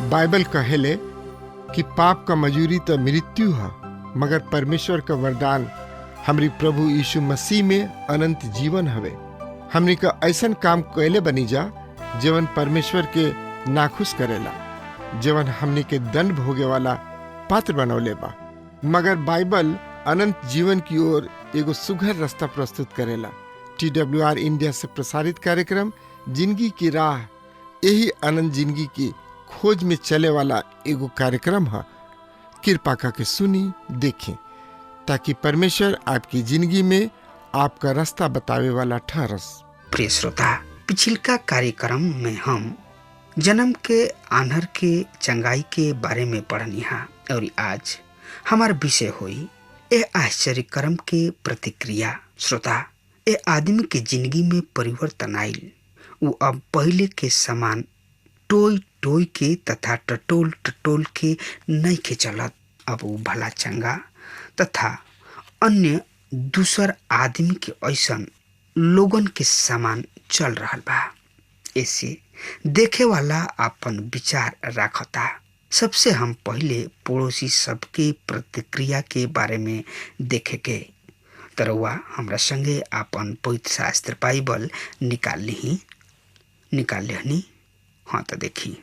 Bible कहेले कि पाप का मजूरी तो मृत्यु है, मगर परमेश्वर का वरदान हमरी प्रभु यीशु मसीह में अनंत जीवन हवे। हमनी का ऐसन काम कैले बनी जा जीवन परमेश्वर के नाखुश करेला, जीवन हमनी के दंड भोगे वाला पात्र बनौले बा। मगर बाइबल अनंत जीवन की ओर एगो सुघर रास्ता प्रस्तुत करेला। TWR India से प्रसारित कार्यक्रम जिंदगी की राह यही अनंत जिंदगी की खोज में चले वाला एगो कार्यक्रम है। कृपा करके सुनी देखें ताकि परमेश्वर आपकी जिंदगी में आपका रास्ता बतावे वाला ठहरस। प्रिय श्रोता, पिछिलका कार्यक्रम में हम जन्म के आन्हर के चंगाई के बारे में पढ़नी हा और आज हमार विषय होई ए आश्चर्य कर्म के प्रतिक्रिया। श्रोता, ए आदमी के जिंदगी में परिवर्तन आयल। वो अब पहले के समान टोई टोई के तथा टटोल टटोल के नहीं के चलत। अब वो भला चंगा तथा अन्य दूसर आदमी के ऐसन लोगन के समान चल रहा बा। ऐसे देखे वाला अपन विचार रखता। सबसे हम पहले पड़ोसी सबके प्रतिक्रिया के बारे में देखे के तरवा हमरा संगे अपन पवित्र शास्त्र बाइबल निकाल ली निकाल लेहनी। हाँ तो देखी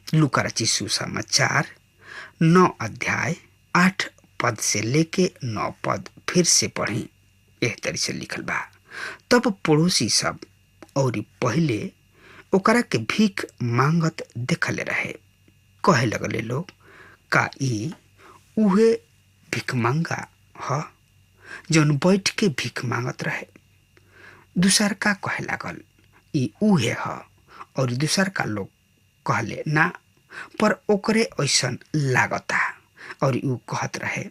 लूका रचित सुसमाचार 9 अध्याय 8 पद से लेके 9 पद फिर से पढ़ी। एह तरी से लिखल बा, तब पड़ोसी सब और पहले ओकरा के भीख मांगत देखले रहे, कहे लगले लोग, का ई उहे भीख मांगा ह जौन बैठ के भीख मांगत रहे? दूसर का कहे लागल, ई उहे ह। और दूसर का लोग कहले, ना, पर ओकरे ऐसन लागता। और ऊ कहत रहे,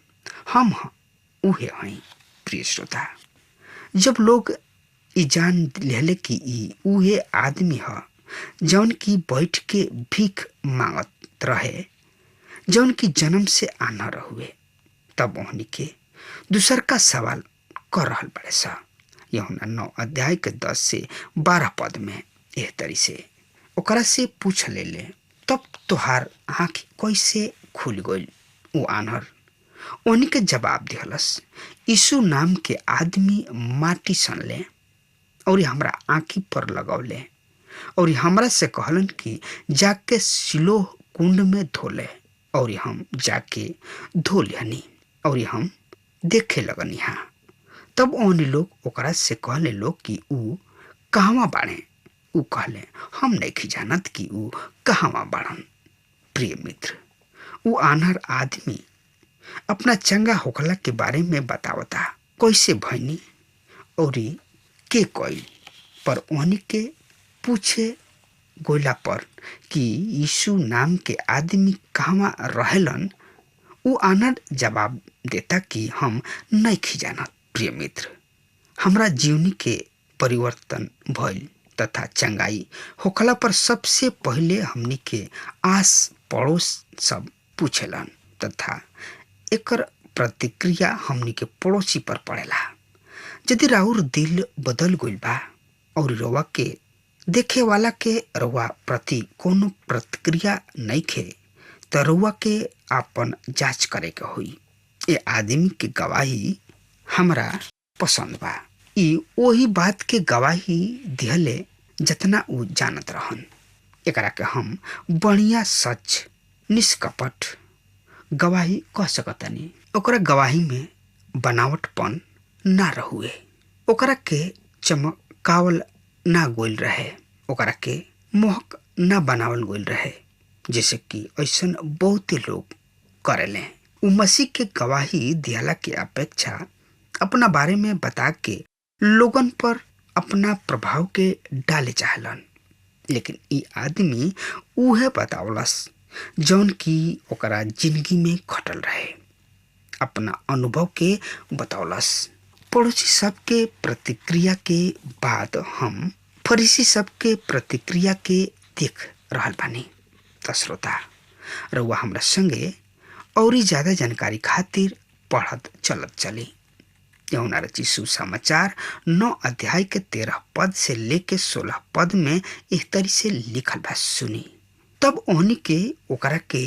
हम उहे हई। प्रिय श्रोता, जब लोग ई जान लेले कि ई उहे आदमी ह जौन की बैठ के भीख मांगत रहे, जौन की जन्म से आन्हर हुए, तब ओहनी के दूसर का सवाल कर रहल बड़े सा। यूहन्ना 9 अध्याय के 10 से 12 पद में एह तरी से ओकरा से पूछ ले ले, तब तोहार आँख कैसे खुल गइल? ऊ आन्हर ओहनी के जवाब दिहलस, यीशु नाम के आदमी माटी सनले और हमरा आँखी पर लगौले और हमरा से कहलन कि जाके सिलोह कुंड में धोले, और हम जाके धो लेहनी और हम देखे लगनी। हाँ, तब ओहनी लोग ओकरा से कहले लोग कि ऊ कहवा बाड़े? ऊ कहले, हम नहीं जानत कि ऊ कहवा बाड़न। प्रिय मित्र, ऊ आन्हर आदमी अपना चंगा होखला के बारे में बतावता, कैसे भैनी और के कोई। पर ओहनी के पूछे गोला पर कि यीशु नाम के आदमी कहवा रहेलन, ऊ आनंद जवाब देता कि हम नहीं जानत। प्रिय मित्र, हमरा जीवनी के परिवर्तन भइल तथा चंगाई होखला पर सबसे पहले हमनी के आस पड़ोस सब पूछेलन तथा एकर प्रतिक्रिया हमनी के पड़ोसी पर पड़ेला। यदि राउर दिल बदल गइल बा और रवा के देखे वाला के रवा प्रति कोनो प्रतिक्रिया नहीं खे, तो रवा के आपन जांच करे के होई। ये आदमी के गवाही हमरा पसंद बा। ई वही बात के गवाही दिहले जितना ऊ जानत रहन। एकरा के हम बढ़िया सच निष्कपट गवाही कह सकतनी। ओकरा गवाही में बनावटपन ना रहुए, ओकरा के चमकावल ना गोइल रहे, ओकरा के मोहक ना बनावल गोइल रहे, जैसे कि ऐसन बहुते लोग करेले। उ मसीह के गवाही दिहला के अपेक्षा अपना बारे में बता के लोगन पर अपना प्रभाव के डाले चाहलन, लेकिन ई आदमी उहे बतावलस जौन की ओकरा जिंदगी में घटल रहे, अपना अनुभव के बतावलस। पड़ोसी सबके प्रतिक्रिया के बाद हम फरीसी सबके प्रतिक्रिया के देख रहल बानी। त श्रोता रउआ हमरा संगे और ज़्यादा जानकारी खातिर पढ़त चलत चली। यहुना रचित सुसमाचार 9 अध्याय के 13 पद से लेके 16 पद में एक तरी से लिखल बा, सुनी। तब ओहनी के ओकरा के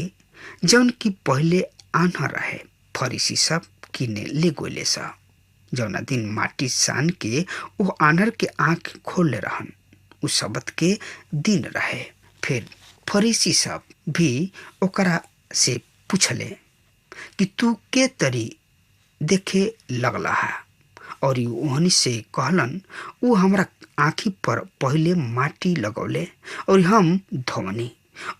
जौन की पहले आन्हर रहे फरीसी सब किने ले गोले सा, जौना दिन माटी सान के वो आन्हर के आँख खोलले रहन उ शब्द के दिन रहे। फिर फरीसी सब भी ओकरा से पूछले कि तू के तरी देखे लगला है, और ओहनी से कहलन उ हमरा आँखी पर पहले माटी लगौले और हम धोवनी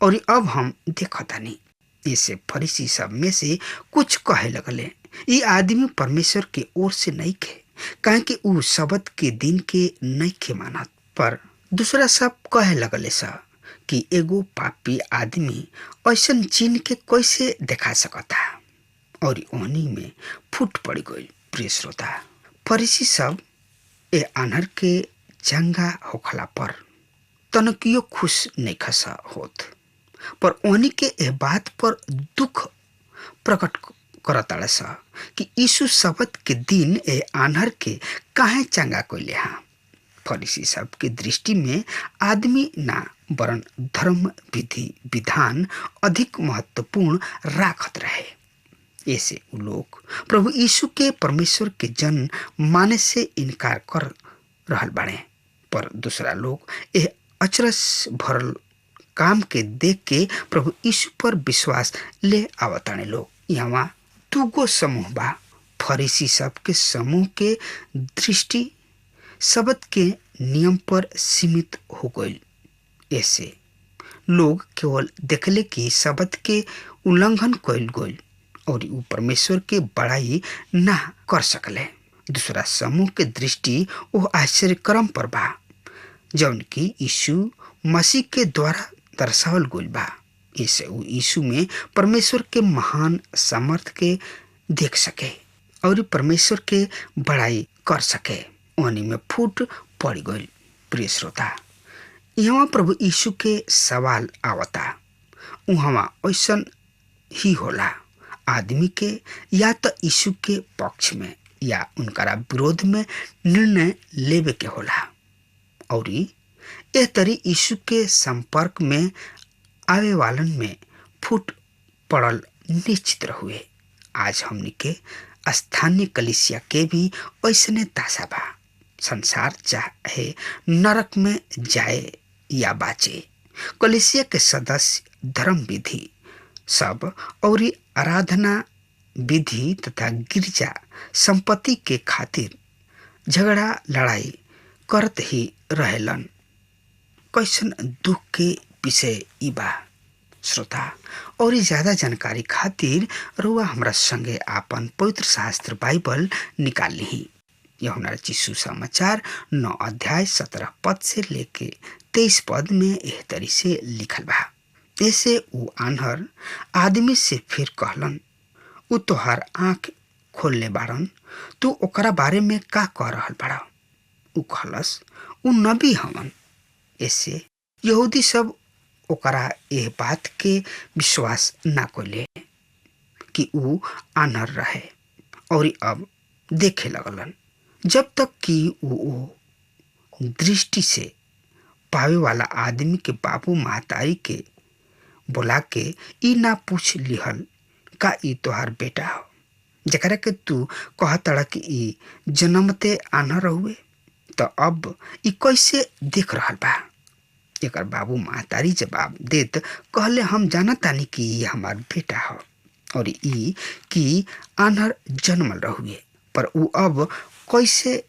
और अब हम देखतानी। इसे फरीसी सब में से कुछ कहे लगले, ये आदमी परमेश्वर के ओर से नहीं खे, काहे कि उ शब्द के दिन के नहीं खे मानत। पर दूसरा सब कहे लगले सा कि एगो पापी आदमी ऐसन चिन्ह के कैसे देखा सकता, और ओहनी में फूट पड़ गई। प्रिय श्रोता, फरीसी सब ए आन्हर के चंगा होखला पर तनकियो खुश नहीं खसा होत, पर ओहनी के ए बात पर दुख प्रकट करताड़े सा कि यीशु शब्द के दिन ए आन्हर के काहे चंगा कइले हा। फरीसी सब के दृष्टि में आदमी ना वरन धर्म विधि विधान अधिक महत्वपूर्ण राखत रहे। ऐसे उ लोग प्रभु यीशु के परमेश्वर के जन माने से इनकार कर रहल बाड़े, पर दूसरा लोग एह अचरज भरल काम के देख के प्रभु यीशु पर विश्वास ले आवताने लोग। यहाँ दूगो समूह बा। फरीसी सब के समूह के दृष्टि शब्द के नियम पर सीमित हो गई। ऐसे लोग केवल देखले कि शब्द के उल्लंघन कइल गइल और उ परमेश्वर के बड़ाई ना कर सकले। दूसरा समूह के दृष्टि वो आश्चर्यक्रम पर बा जौन की यीशु मसीह के द्वारा दर्शावल गइल बा। ऐसे उ यीशु में परमेश्वर के महान सामर्थ के देख सके और परमेश्वर के बड़ाई कर सके। ओनी में फूट पड़ गई। प्रिय श्रोता, यहाँ प्रभु यीशु के सवाल आवता, उहाँ ऐसन ही होला। आदमी के या तो यीशु के पक्ष में या उनकरा विरोध में निर्णय लेवे के होला, और एह तरी यीशु के संपर्क में आवे वालन में फूट पड़ल निश्चित रहुए। आज हमनी के स्थानीय कलीसिया के भी ऐसने दशा बा। संसार चाहे नरक में जाए या बाचे, कलीसिया के सदस्य धर्म विधि सब और आराधना विधि तथा गिरजा संपत्ति के खातिर झगड़ा लड़ाई करत ही रहेलन। कैसन दुख के विषय ई बा। श्रोता, और ज़्यादा जानकारी खातिर रुआ हमरा संगे आपन पवित्र शास्त्र बाइबल निकाल ली। यूहन्ना रचित सुसमाचार 9 अध्याय 17 पद से लेके 23 पद में एह तरी से लिखल बा। ऐसे उ आन्हर आदमी से फिर कहलन, उ तोहार आँख खोलले बारन, तू ओकरा बारे में का कह रहल बाड़ा? उ कहलस, उ नबी हवन। ऐसे यहूदी सब ओकरा एह बात के विश्वास ना कइले कि उ आन्हर रहे और अब देखे लगलन। जब तक कि उ दृष्टि से पावे वाला आदमी के बाबू महतारी के बोला के ई ना पूछ लिहल, का ई तोहार बेटा हो जकरा के तू कहतड़ा कि ई जन्मते आन्हर हुए, तो अब ई कैसे देख रहल बा? एकर बाबू महतारी जवाब देत कहले, हम जानतानी कि ई हमार बेटा हो और ई कि आन्हर जन्मल रहुए, पर उ अब कैसे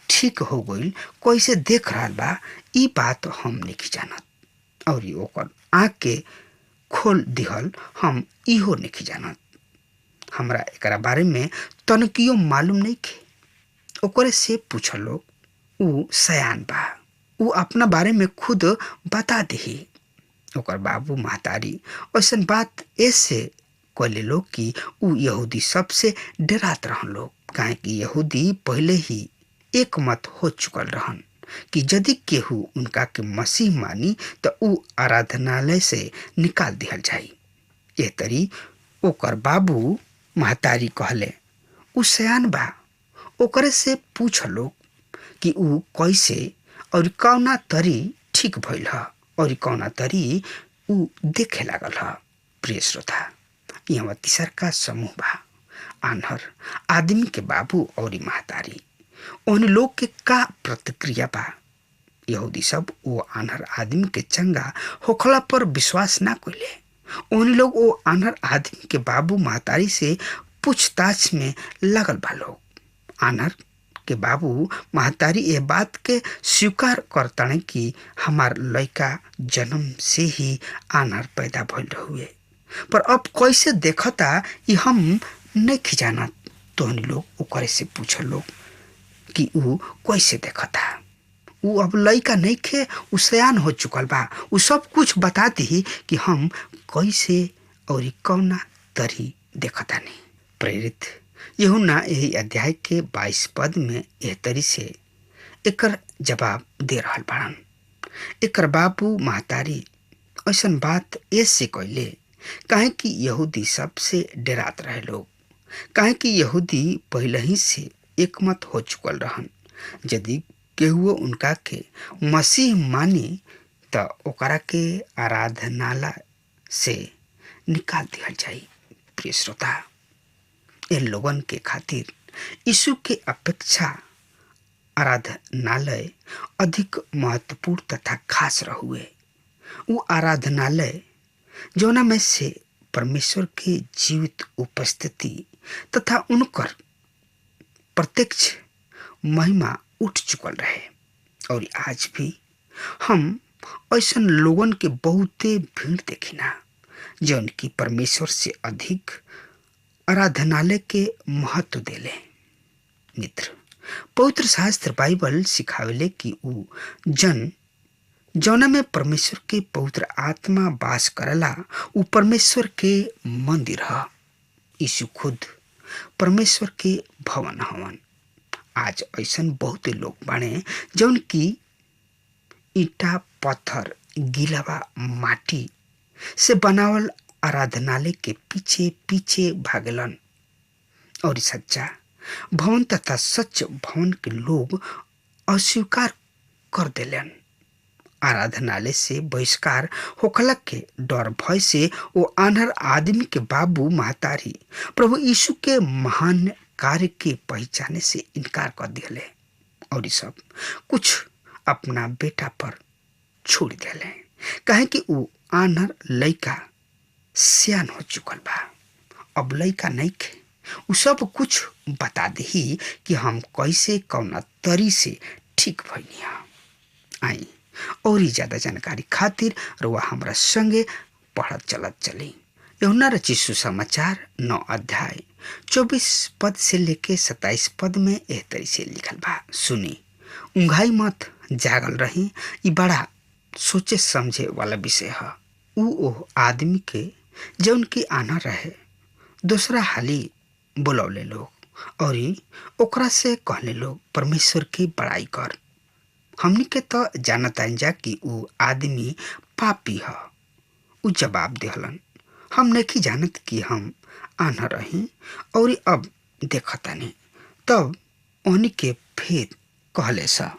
ठीक हो गइल, कैसे देख रहल बा, ई बात हम नहीं जानत। और ओकर आँख के खोल दिहल हम इहो नहीं जानत। हमरा एकरा बारे में तनकियो मालूम नहीं खे। ओकरे से पूछलो, उ सयान बा, उ अपना बारे में खुद बता दही। ओकर बाबू महतारी ऐसन बात ऐसे कहले लोग कि उ यहूदी सबसे डरात रहन लोग, काहे कि यहूदी पहले ही एक मत हो चुकल रहन कि यदि केहू उनका के मसीह मानी तो ऊ आराधनालय से निकाल दिहल जाई। एह तरी ओकर बाबू महतारी कहले, ऊ सयान बा, ओकरे से पूछ लोग कि ऊ कैसे और कौना तरी ठीक भइल ह और कौना तरी ऊ देखे लागल ह। प्रिय श्रोता, यहाँ तीसरका समूह बा, आन्हर आदमी के बाबू और महतारी। उन लोग के का प्रतिक्रिया बा? यहूदी सब वो आन्हर आदमी के चंगा होखला पर विश्वास ना कइले। उन लोग वो आन्हर आदमी के बाबू महतारी से पूछताछ में लगल बा लोग। आन्हर के बाबू महतारी ये बात के स्वीकार करतने कि हमार लड़का जन्म से ही आन्हर पैदा भइल रहुए, पर अब कैसे देखता ये हम नहीं जानत। तोहनी लोग ओकरे से पूछ लोग कि ऊ कैसे देखता। ऊ अब लड़का नहीं खे, ऊ सयान हो चुकल बा, ऊ सब कुछ बता दी कि हम कैसे और कौना तरी देखता नहीं। प्रेरित यूहन्ना यही अध्याय के 22 पद में एह तरी से एकर जवाब दे रहल बाड़न। एकर बाबू महतारी ऐसन बात ऐसे कैले काहे कि यहूदी सबसे डरात रहे लोग, काहे कि यहूदी पहले ही से एकमत हो चुकल रहन। यदि केहू उनका के मसीह मानी त ओकरा के आराधनालय से निकाल दिया जाई। प्रिय श्रोता, इन लोगन के खातिर यीशु के अपेक्षा आराधनालय अधिक महत्वपूर्ण तथा खास रहुए। ऊ आराधनालय जौना में से परमेश्वर के जीवित उपस्थिति तथा उनकर प्रत्यक्ष महिमा उठ चुकल रहे। और आज भी हम ऐसन लोगन के बहुते भीड़ देखिना जौन की परमेश्वर से अधिक आराधनालय के महत्व देले। मित्र, पवित्र शास्त्र बाइबल सिखावेले कि ऊ जन जौना में परमेश्वर के पवित्र आत्मा वास करला ऊ परमेश्वर के मंदिर ह। यीशु खुद परमेश्वर के भवन हवन। आज ऐसन बहुते लोग बाने जौन की ईटा पत्थर गिलावा माटी से बनावल आराधनालय के पीछे पीछे भागलन और सच्चा भवन तथा सच भवन के लोग अस्वीकार कर देलन। आराधनालय से बहिष्कार होखला के डर भय से वो आन्हर आदमी के बाबू महतारी प्रभु यीशु के महान कार्य के पहचाने से इनकार कर दिले और सब कुछ अपना बेटा पर छोड़ दिले, काहे कि वो आन्हर लड़का सियान हो चुकल बा, अब लड़का नहीं खे। उ सब कुछ बता दही कि हम कैसे कौना तरी से ठीक भइनी। आई और ज्यादा जानकारी खातिर रुआ हमरा संगे पढ़त चलत चली। यूहन्ना रचित सुसमाचार 9 अध्याय 24 पद से लेके 27 पद में एह तरी से लिखल बा। सुनी, उंघाई मत, जागल रही। ई बड़ा सोचे समझे वाला विषय है। ऊ ओह आदमी के जौन की आना रहे दूसरा हाली बुलौले लोग और ओकरा से कहले लोग, परमेश्वर की बड़ाई कर, हमनी के तो जानता जा कि ऊ आदमी पापी ह। ऊ जवाब देहलन, हम नहीं जानत कि हम आना रही और अब देखतानी। तब ओहनी के फिर कहले सा,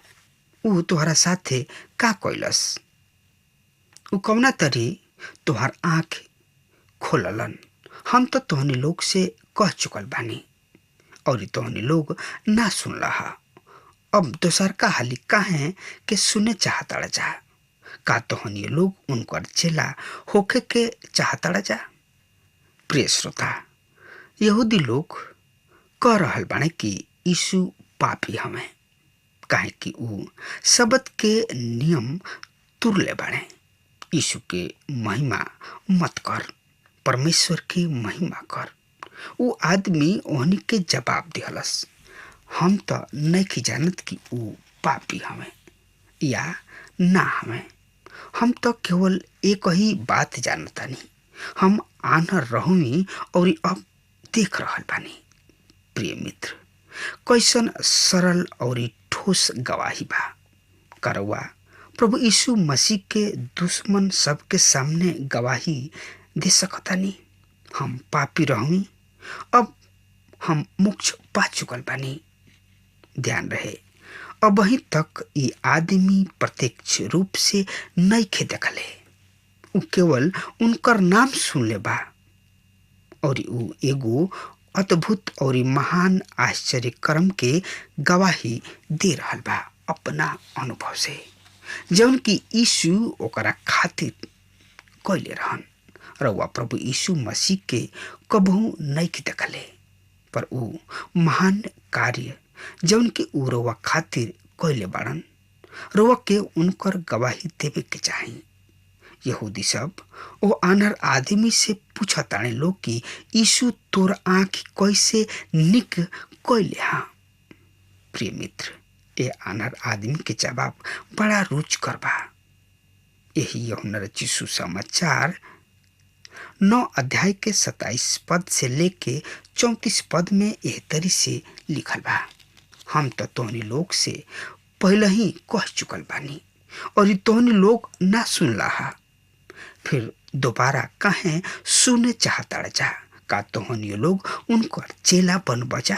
ऊ तोहरा साथे का कैलस? ऊ कौना तरी तोहर आँख खोललन? हम तो तोहनी लोग से कह चुकल बानी और तोहनी लोग ना सुनला। अब दोसर का हाली काहे के सुने चाहता जा? का तोहनी लोग उनकर चेला होके के चाहता जा? प्रिय श्रोता, यहूदी लोग कह रहल बाने कि यीशु पापी हमें, काहे कि ऊ शब्द के नियम तुरले बाने। यीशु के महिमा मत कर, परमेश्वर के महिमा कर। ऊ आदमी ओहनी के जवाब दिहलस, हम तो नहीं जानत कि ऊ पापी हमें या ना हमें, हम तो केवल एक ही बात जानतानी, हम आनर रहुई और अब देख रहल बानी। प्रिय मित्र, कैसन सरल और ठोस गवाही बा। करवा प्रभु यीशु मसीह के दुश्मन सबके सामने गवाही दे सकतानी? हम पापी रही, अब हम मोक्ष पा चुकल बानी। ध्यान रहे, अब वहीं तक ये आदमी प्रत्यक्ष रूप से नइखे देखले, उ केवल उनकर नाम सुन ले बा और उ एगो अद्भुत और महान आश्चर्य कर्म के गवाही दे रहल बा अपना अनुभव से, जौन की यीशु ओकरा खातिर कैले रहन। रउआ प्रभु यीशु मसीह के कबहू नइखे देखले, पर उ महान कार्य जौन की उ रउआ खातिर कैले बाड़न, रउआ के उनकर गवाही देवे के चाही। यहूदी सब ओ आनर आदमी से पूछा ताने लोग कि यीशु तोर आँख कैसे निक कैले हा। प्रिय मित्र, ए आनर आदमी के जवाब बड़ा रुचकर बा। यही यूहन्ना रचित सुसमाचार 9 अध्याय के 27 पद से लेके 34 पद में एह तरी से लिखल बा, हम तो तोहनी लोग से पहले ही कह चुकल बानी और तोहनी लोग ना सुनला हा, फिर दोबारा काहे सुने चाहता जा? का तोहनी लोग उनकर चेला बन बजा?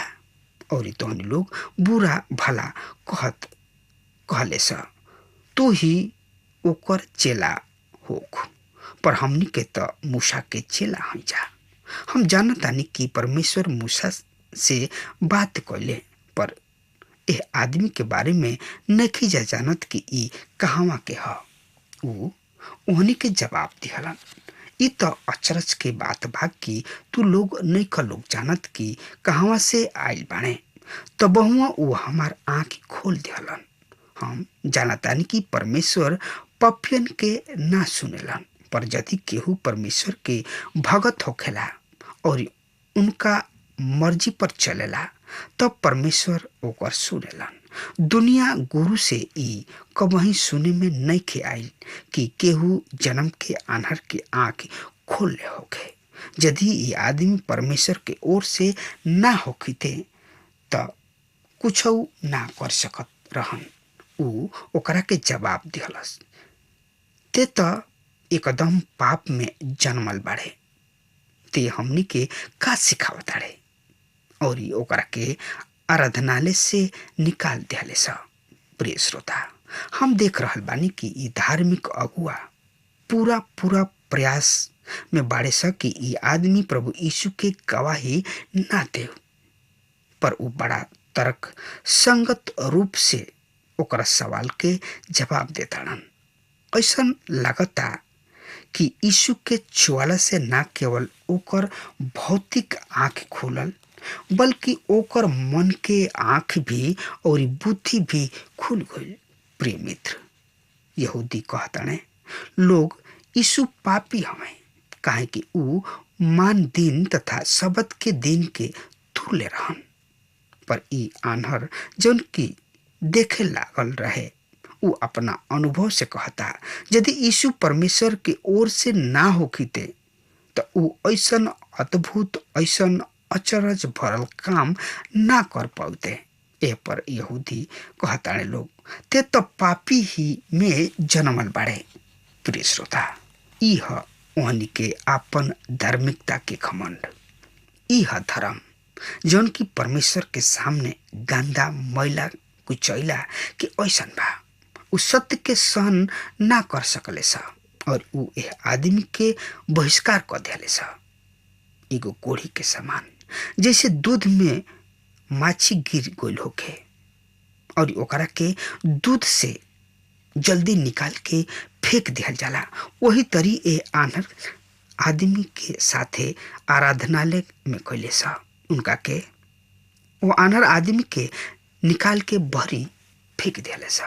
और तोहनी लोग बुरा भला कहत कहले स, तू ही ओकर चेला होख, पर हमनी के तो मूसा के चेला हई जा। हम जानतानी कि परमेश्वर मूसा से बात कैले, पर एह आदमी के बारे में नहीं जा जानत कि ई कहवा के ह। ऊ ओहनी के जवाब दिहलन, ई तो अचरज के बात बा कि तू लोग नहीं लोग जानत कि कहवा से आइल बाणे, तबहुआ ऊ हमार आँख खोल दिहलन। हम जानतानी कि परमेश्वर पपियन के ना सुनेलन, पर यदि केहू परमेश्वर के भगत होखेला और उनका मर्जी पर चलेला तब परमेश्वर ओकर सुनेलन। दुनिया गुरु से ई कबही सुने में नहीं आइल कि केहू जन्म के आन्हर के आँख खोल ले होखे। यदि ई आदमी परमेश्वर के ओर से ना होखिते त कुछ ना कर सकत रहन। ऊ ओकरा के जवाब दिहलस, ते त एकदम पाप में जन्मल बाड़े, ते हमनी के का सिखावत बाड़े? और ओकरा के आराधनालय से निकाल दिहले स। प्रिय श्रोता, हम देख रहल बानी कि ई धार्मिक अगुआ पूरा पूरा प्रयास में बाड़े स कि ई आदमी प्रभु यीशु के गवाही ना दे, पर ऊ बड़ा तर्क संगत रूप से ओकरा सवाल के जवाब देताड़न। ऐसन लगता कि यीशु के छुआला से ना केवल ओकर भौतिक आँख खुलल, बल्कि ओकर मन के आँख भी और बुद्धि भी खुल गई। प्रिय मित्र, यहूदी कहताने लोग यीशु पापी हमें, काहे कि ऊ मान दिन तथा शब्द के दिन के तुले रहन। पर ई आन्हर जौन की देखे लागल रहे, ऊ अपना अनुभव से कहता, यदि यीशु परमेश्वर के ओर से ना होखिते तो ऊ ऐसन अद्भुत ऐसन अचरज भरल काम ना कर पाते। ए पर यहूदी कहताने लोग, ते तो पापी ही में जन्मल बाड़े। प्रिय श्रोता, ई ह ओहनी के आपन धार्मिकता के घमंड, ई ह धर्म जौन की परमेश्वर के सामने गंदा मैला कुचैला के ऐसन बा। उ सत्य के सहन ना कर सकले स और ऊ एह आदमी के बहिष्कार कर दिले स, एगो कोढ़ी के समान, जैसे दूध में माछी गिर गइल होखे और ओकरा के दूध से जल्दी निकाल के फेंक दिहल जाला, वही तरी ए आन्हर आदमी के साथे आराधनालय में कैले स। उनका के वो आन्हर आदमी के निकाल के बहरी फेंक दिहले स।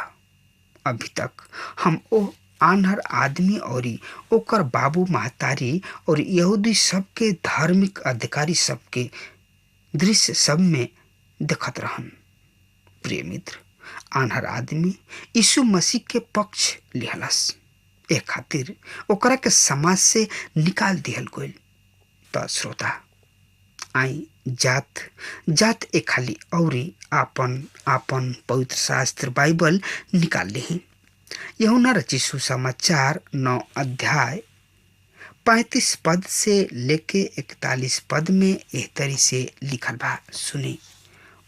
अभी तक हम ओ आन्हर आदमी और ओकर बाबू महतारी और यहूदी सबके धार्मिक अधिकारी सबके दृश्य सब में देखत रहन। प्रिय मित्र, आन्हर आदमी यीशु मसीह के पक्ष लिहलस, ए खातिर ओकरा के समाज से निकाल दिहल गइल। त श्रोता, आई जात जात ए खाली औरी आपन आपन पवित्र शास्त्र बाइबल निकाल लिही। यूहन्ना रचित सुसमाचार 9 अध्याय 35 पद से लेके 41 पद में एह तरी से लिखल बा। सुनी,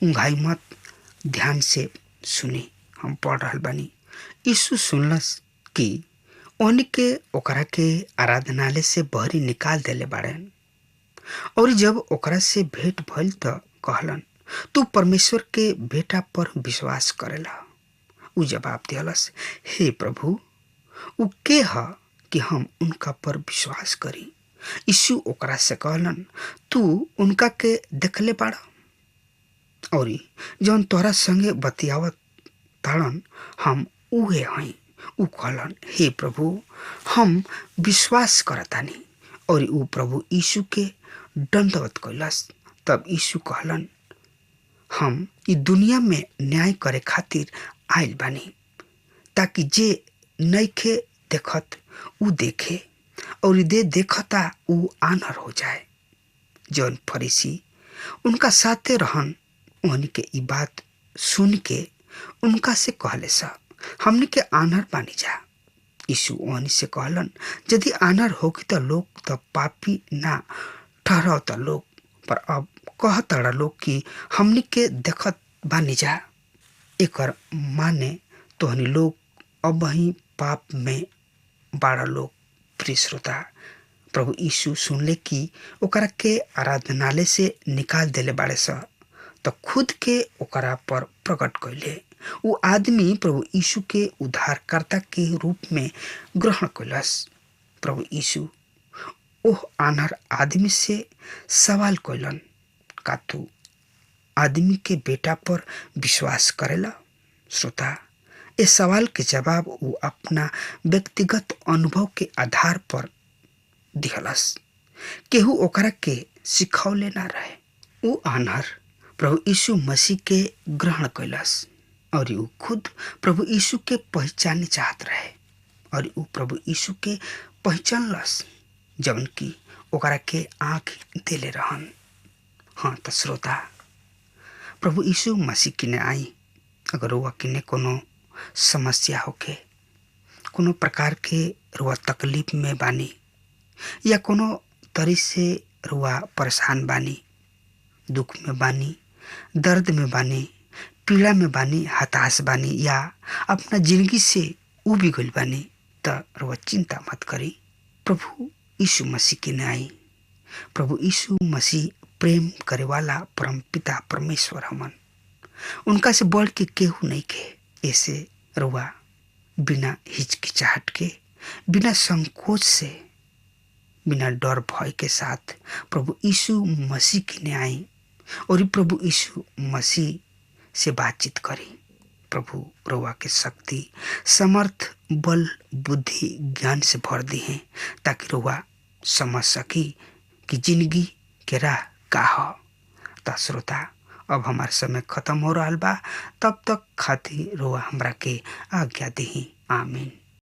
उंघाई मत, ध्यान से सुनी, हम पढ़ रहल बानी। यीशु सुनलस कि ओनके ओकरा के आराधनालय से बहरी निकाल देले बाड़न, और जब ओकरा से भेंट भइल त कहलन, तू परमेश्वर के बेटा पर विश्वास करेला? उ जवाब दियलस, हे प्रभु, उ के ह कि हम उनका पर विश्वास करी? यीशु ओकरा से कहलन, तू उनका के देखले बाड़ा, और जौन तोहरा संगे बतियावत ताड़न हम उहे हई। उ कहलन, हे प्रभु, हम विश्वास करतानी। और उ प्रभु यीशु के दंडवत कैलस। तब यीशु कहलन, हम ई दुनिया में न्याय करे खातिर आइल बानी, ताकि जे नइखे देखत उ देखे, और दे देखता उ आनर हो जाए। जौन फरीसी उनका साथे रहन ओहनी के ई बात सुन के उनका से कहले सा, हमनी के आनर बानी जा। यीशु ओहनी से कहलन, यदि आनर होगी त लोग त पापी ना ठहरावता लोग, पर अब कहतड़ा लोग कि हमनी के देखत बानी जा। एकर माने तोहनी लोग अब ही पाप में बाड़ा लोग। प्रिय श्रोता, प्रभु यीशु सुनले कि ओकरा के आराधनालय से निकाल देले बाड़े स, त खुद के ओकरा पर प्रकट कैले। उ आदमी प्रभु यीशु के उद्धारकर्ता के रूप में ग्रहण कैलस। प्रभु यीशु ओह आनर आदमी से सवाल कैलन, का तू आदमी के बेटा पर विश्वास करेला? श्रोता, इस सवाल के जवाब वो अपना व्यक्तिगत अनुभव के आधार पर दिहलस। केहू ओकरा के सिखौले ना रहे। उ आनहर प्रभु यीशु मसीह के ग्रहण कैलस और उ खुद प्रभु यीशु के पहचाने चाहत रहे, और उ प्रभु यीशु के पहचानलस, जवन की ओकरा के आँख देले रहन। हाँ त श्रोता, प्रभु यीशु मसीह किने आई। अगर रुआ किने कोनो समस्या होके, कोनो प्रकार के रुआ तकलीफ में बानी, या कोनो तरी से रुआ परेशान बानी, दुख में बानी, दर्द में बानी, पीड़ा में बानी, हताश बानी, या अपना जिंदगी से उबी गइल बानी, त रुआ चिंता मत करी। प्रभु यीशु मसीह किने आई। प्रभु यीशु मसीह प्रेम करे वाला परम पिता परमेश्वर हमन, उनका से बढ़ के केहू नहीं के। ऐसे रुआ बिना हिचकिचाहट के, बिना संकोच से, बिना डर भय के साथ प्रभु यीशु मसीह किने आई और प्रभु यीशु मसीह से बातचीत करी। प्रभु रुआ के शक्ति, समर्थ, बल, बुद्धि, ज्ञान से भर दी हैं, ताकि रुआ समझ सकी कि जिंदगी के राह का ह। त श्रोता, अब हमार समय खत्म हो रहा बा। तब तक खातिर रुआ हमरा के आज्ञा दही। आमीन।